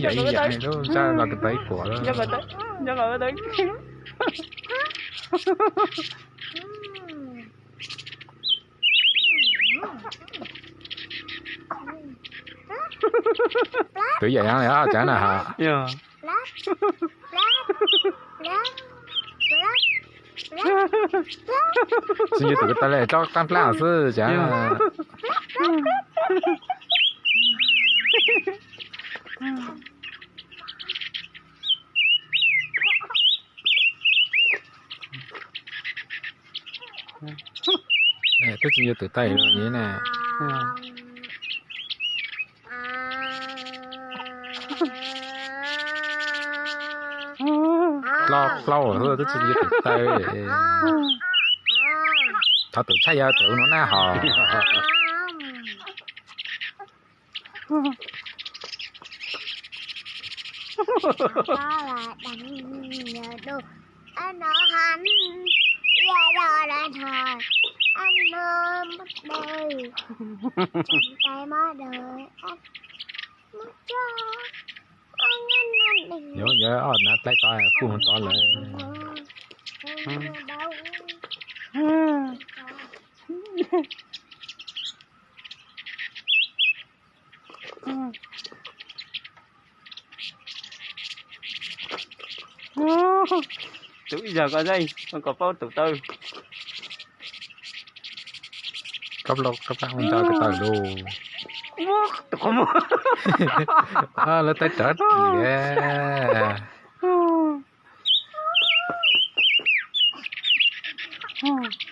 Yam ib yam lub ntsaj los kws tau ib puas lawm. Twb yam yam li tsav na ha. Tsis ncu tus ko taw li, tsob qaab plab xwb tsav. Twb tsis ncu tus taw li na. Plaub plaub xwb twb tsis ncu tus taw. Thov tus tshaj yog tus nuav na hos. Yuav yuav ob nav dlaib tod puj tod lawm. Tus ib zag ko, koj kom paub tus taw. Koj plaub, koj plaub ua nrog koj taw lug. Lawv taw rawv kis.